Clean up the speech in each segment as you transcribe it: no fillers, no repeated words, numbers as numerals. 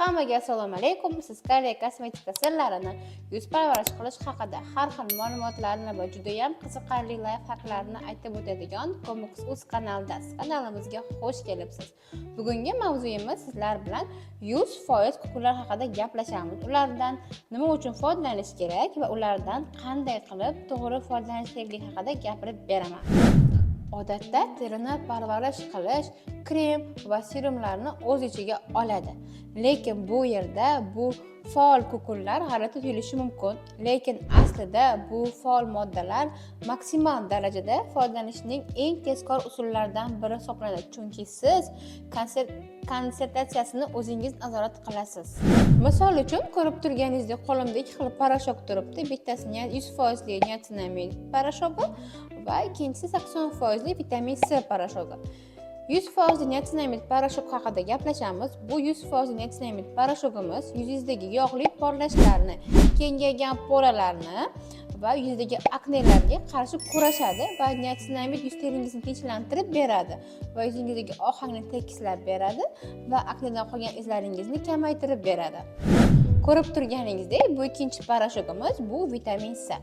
Hammaga assalomu alaykum. Siz Koreya kosmetika sirlarini, yuz parvarish qilish haqida har xil ma'lumotlarni va juda ham qiziqarli layfhaklarni aytib o'tadigan Comics.uz kanalidasiz. Kanalimizga xush kelibsiz. Bugungi mavzuyimiz sizlar bilan 100% kukunlar haqida gaplashamiz. Ulardan nima uchun foydalanish kerak va ulardan qanday qilib to'g'ri foydalanish kerakligi haqida gapirib beraman. Odatda terini parvarish qilish krem va serumlarni o'z ichiga oladi. Lekin bu yerda bu faol kukunlar g'alati tuyulishi mumkin, lekin aslida bu faol moddalar maksimal darajada foydalanishning eng tezkor usullaridan biri hisoblanadi, chunki siz konsentratsiyasini o'zingiz nazorat qilasiz. Misol uchun, ko'rib turganingizdek qo'limda ikki xil порошок turibdi. Bittasi 100% niacinamid порошоgi va ikkinchisi 80% vitamin C порошоgi. 100% niacinamid порошок haqida gaplashamiz. Bu 100% niacinamid порошогimiz yuzingizdagi yog'li porlashlarni, kengaygan poralarni va yuzdagi aknelarga qarshi kurashadi va niacinamid yuz teringizni tinchlantirib beradi va yuzingizdagi ohangni tekislab beradi va aknedan qolgan izlaringizni kamaytirib beradi. Ko'rib turganingizdek, bu ikkinchi порошогimiz bu vitamin C.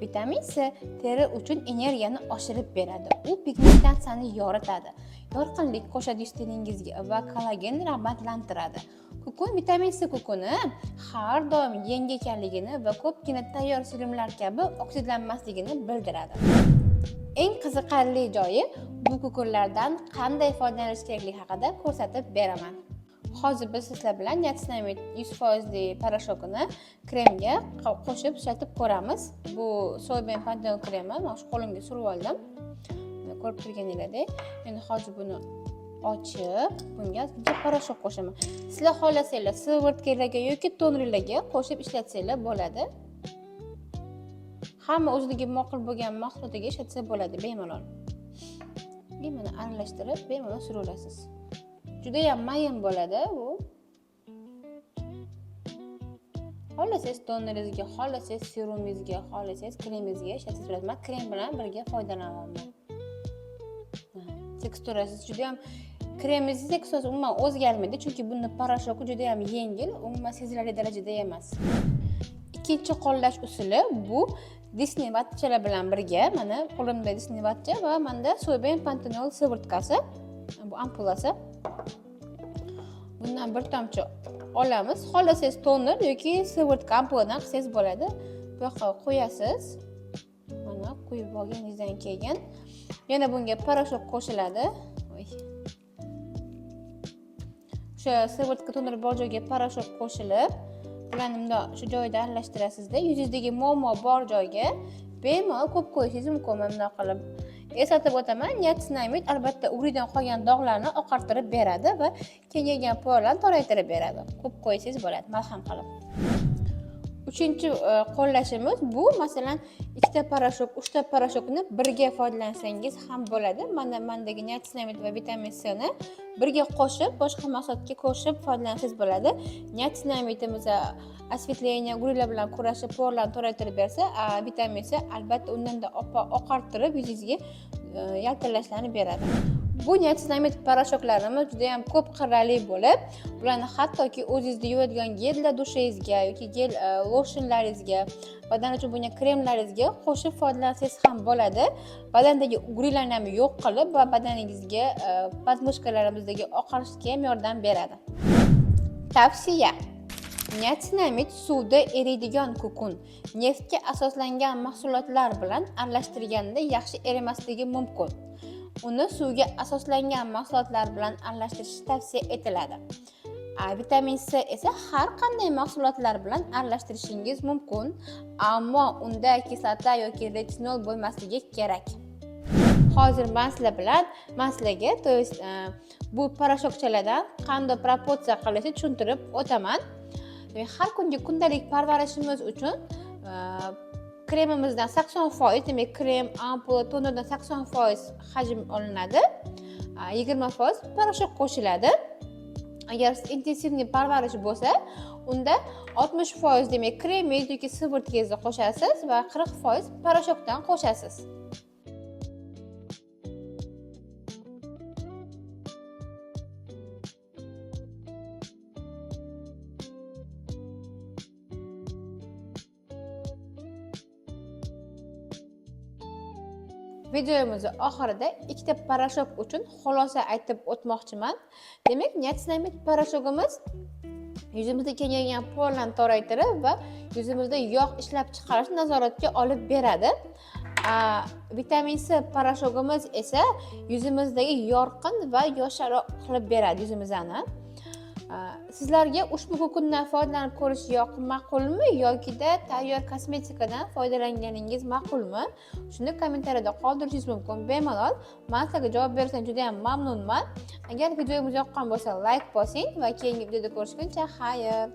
Vitamin C teri uchun energiyani oshirib beradi. U pigmentatsiyani yoritadi, yorqinlik qo'shadi yuz teringizga va kollagenni rag'batlantiradi. Kukun vitamin C kukuni har doim yangi ekanligini va ko'pgina tayyor serumlar kabi oksidlanmasligini bildiradi. Eng qiziqarli joyi bu kukunlardan qanday foydalanish kerakligi haqida ko'rsatib beraman. Hozir biz sizlar bilan niacinamid 100% порошогini kremga qo'shib ishlatib ko'ramiz. Bu Soybean Panthenol kremi, mana shu qo'limga surib oldim. Mana ko'rib turganingizdek, endi hozir buni ochib, bunga ozgincha порошок qo'shaman. Sizlar xohlasanglar сыворотка larga yoki tonerlarga qo'shib ishlatsanglar bo'ladi. Hamma o'ziga ma'qul bo'lgan mahsulotiga ishlatsa bo'ladi bemalol. Mana aralashtirib bemalol suraverasiz. Juda ham mayin bo'ladi bu. Xohlasangiz toneringizga, xohlasangiz serumingizga, xohlasangiz kremingizga ishlatsangiz bo'ladi. Men krem bilan birga foydalanyapman. Teksturasi juda ham, kremingizni teksturasi umuman o'zgarmaydi, chunki buni порошоki juda ham yengil, umuman sezilarli darajada emas. Ikkinchi qo'llash usuli bu Disney vatchalar bilan birga. Mana qo'limda Disney vatcha va menda Soybean Panthenol сывороткasi, bu ampulasi. Bundan bir tomchi olamiz. Xohlasangiz toner yoki сыворотка ampuladan qilsangiz bo'ladi. Bu yoqqa qo'yasiz. Mana quyib olganingizdan keyin yana bunga порошок qo'shiladi. Oy. O'sha сыворотка toner bor joyga порошок qo'shilib, bularni bundoq shu joyida aralashtirasizda, yuzingizdagi muammo bor joyga bemalol ko'p qo'yishingiz mumkin. Mana bundoq qilib eslatib o'taman, niacinamid albatta ugridan qolgan dog'larni oqartirib beradi va kengaygan poralarni toraytirib beradi. Ko'p qo'ysangiz bo'ladi, malham qilib. Uchinchi qo'llashimiz bu, masalan, ikkita порошок, uchta порошокni birga foydalansangiz ham bo'ladi. Mana mandagi niacinamid va vitamin C ni birga qo'shib, boshqa mahsulotga qo'shib foydalansangiz bo'ladi. Niacinamidimiz осветление, ugrilar bilan kurashib, poralarni toraytirib bersa, vitamin C albatta undanda oqartirib yuzingizga yaltirlashlarni beradi. Bu niacinamid порошокlarimiz juda ham ko'p qirrali bo'lib, bularni hattoki o'zingizni yuvadigan гель для душа ngizga yoki gel lotionlaringizga, badan uchun bo'lgan kremlaringizga qo'shib foydalansangiz ham bo'ladi. Badandagi ugrilarni ham yo'q qilib va badaningizga подмышка larimizdagi oqarishga ham yordam beradi. Tavsiya: niacinamid suvda eriydigan kukun, neftga asoslangan mahsulotlar bilan aralashtirganda yaxshi erimasligi mumkin. Uni suvga asoslangan mahsulotlar bilan aralashtirish tavsiya etiladi. Vitamin C esa har qanday mahsulotlar bilan aralashtirishingiz mumkin, ammo unda kislota yoki retinol bo'lmasligi kerak. Hozir man sizlar bilan, man sizlarga, то есть bu порошокchalardan qanday proporsiya qilishni tushuntirib o'taman. Demak, har kungi kundalik parvarishimiz uchun kremimizdan 80%, demak krem, ampula, tonerdan 80% hajm olinadi, 20% порошок qo'shiladi. Agar интенсивный parvarish bo'lsa, unda 60% demak kremingiz yoki сыворотка ngizni qo'shasiz va 40% порошокdan qo'shasiz. Videomizni oxirida ikkita порошок uchun xulosa aytib o'tmoqchiman. Demak, niacinamid порошок imiz yuzimizda kengaygan порlarni toraytirib va yuzimizda yog' ishlab chiqarishni nazoratga olib beradi. Vitamin C порошок imiz esa yuzimizdagi yorqin va yosharroq qilib beradi yuzimizni. Sizlarga ushbu kukundan foydalanib ko'rish ma'qulmi yokida tayyor kosmetikadan foydalanganingiz ma'qulmi? Shuni kommentariyada qoldirishingiz mumkin bemalol. Man sizlarga javob bersam juda ham mamnunman. Agar videomiz yoqqan bo'lsa, layk bosing va keyingi videoda ko'rishguncha xayr.